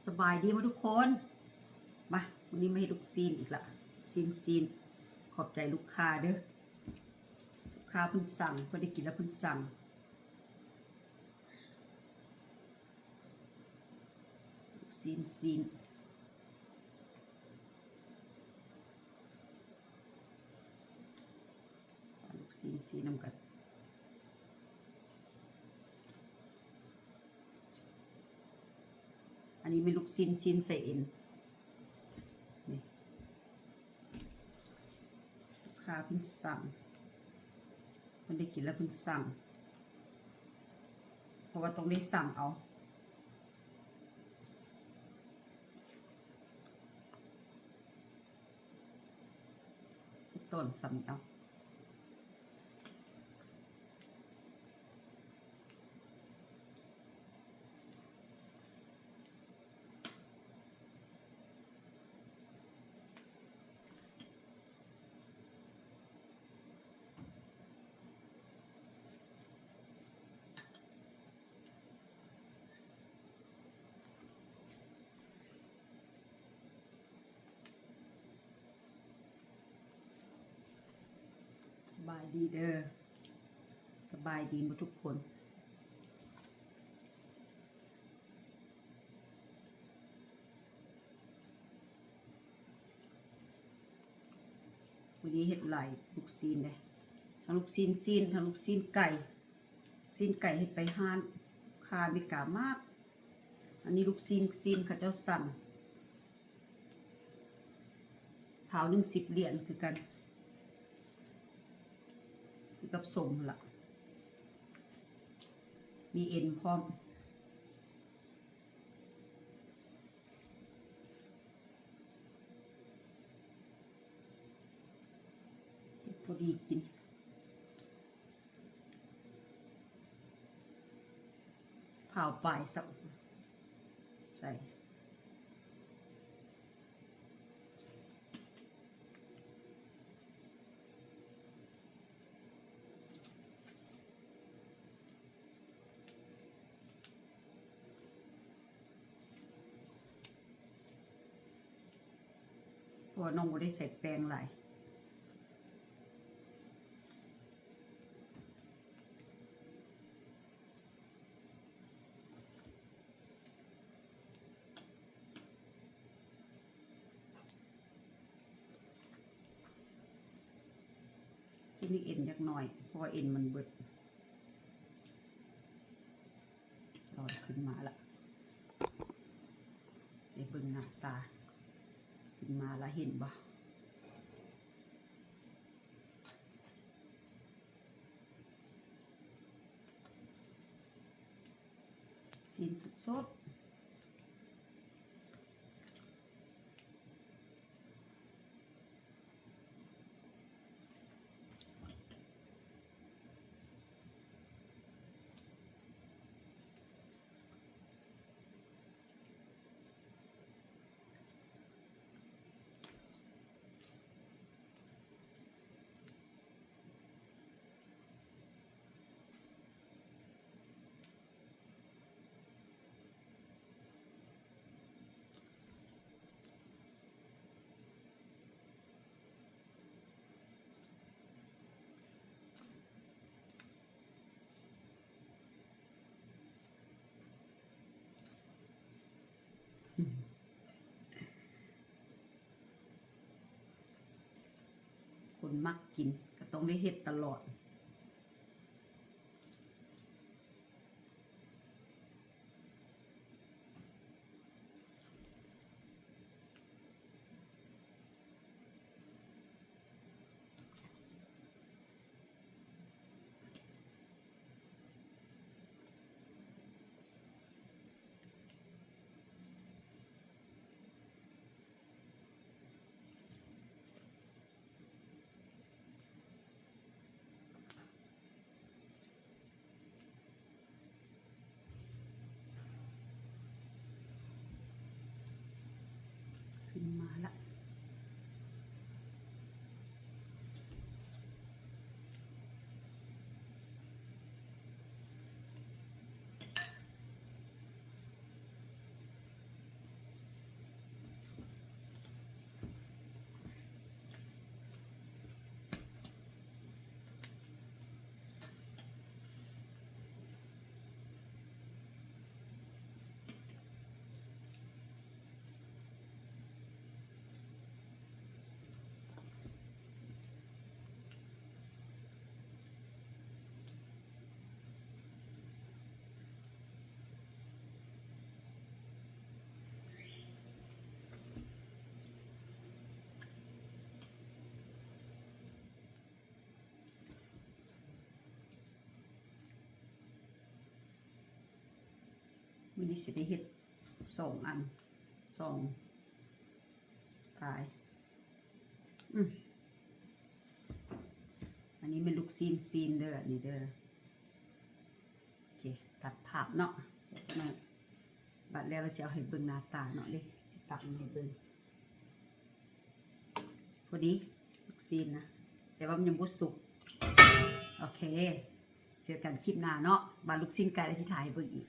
ສະບາຍດີໝົດທຸກຄົນ. ມາ ມື້ນີ້ມາເຮັດລູກຊີ້ນອີກລະ. ຊີ້ນ ຊີ້ນ. ຂອບໃຈລູກຄ້າເດີ້. ລູກຄ້າເພິ່ນສັ່ງ, ເພິ່ນໄດ້ກິນແລ້ວເພິ່ນສັ່ງ. ລູກຊີ້ນ ຊີ້ນ. ລູກຊີ້ນ ຊີ້ນນຳກັນ. ອັນນີ້ແມ່ນລູກຊີ້ນ ຊີ້ນໃສ່ເອັນ. ນີ້ ລູກຄ້າເພິ່ນສັ່ງ, ເພິ່ນໄດ້ກິນແລ້ວເພິ່ນສັ່ງ, ເພາະວ່າຕ້ອງໄດ້ສັ່ງເອົາ. ຕົ້ນສ່ຳເອົາ. ສະບາຍດີເດີ້. ສະບາຍດີໝົດທຸກຄົນ. ມື້ນີ້ເຮັດຫຼາຍລູກຊີ້ນເດ້, ທັງລູກຊີ້ນຊີ້ນ ທັງລູກຊີ້ນໄກ່. ຊີ້ນໄກ່ເຮັດໄປຮ້ານຄ້າອາເມລິກາມາກ. ອັນນີ້ລູກຊີ້ນ ຊີ້ນເຂົາເຈົ້າສັ່ງ. ພາວໜຶ່ງສິບຫຼຽນຄືກັນ, ຄືກັບສົ້ມຫັ້ນລະ, ມີເອັນພ້ອມ. ເຮັດພໍດີກິນ. ພາວປາຍຊະ ໃສ່. ເພາະວ່ານ້ອງບໍ່ໄດ້ໃສ່ແປ້ງຫຼາຍ. ຊິມີເອັນຈັກໜ້ອຍ ເພາະວ່າເອັນມັນເບິດ. ລອຍຂຶ້ນມາລະ, ໃຫ້ເບິ່ງໜ້າຕາ. ຂຶ້ນມາລະ ເຫັນບໍ່? ຊີ້ນສົດໆ. ຄົນມັກກິນກໍຕ້ອງໄດ້ເຮັດຕະຫຼອດ. ຂຶ້ນມາລະ. ເ ນີ້ຊິໄດ້ເຮັດສອງອັນ ສອງສະໄຕລ໌. ອືມ ອັນນີ້ແມ່ນລູກຊີ້ນຊີ້ນເດີ ອັນນີ້ເດີ. ໂອເຄ ຕັດພາບເນາະ ບັດແລ້ວລະຊິເອົາໃຫ້ເບິ່ງໜ້າຕາເນາະ ເດ້ ຊິຕັດໃຫ້ເບິ່ງ. ພໍດີລູກຊີ້ນນະ ແຕ່ວ່າມັນຍັງບໍ່ສຸກ. ໂອເຄ ເຈີກັນຄລິບໜ້າເນາະ ວ່າລູກຊີ້ນໄກ່ລະຊິຖ່າຍໃຫ້ເບິ່ງອີກ.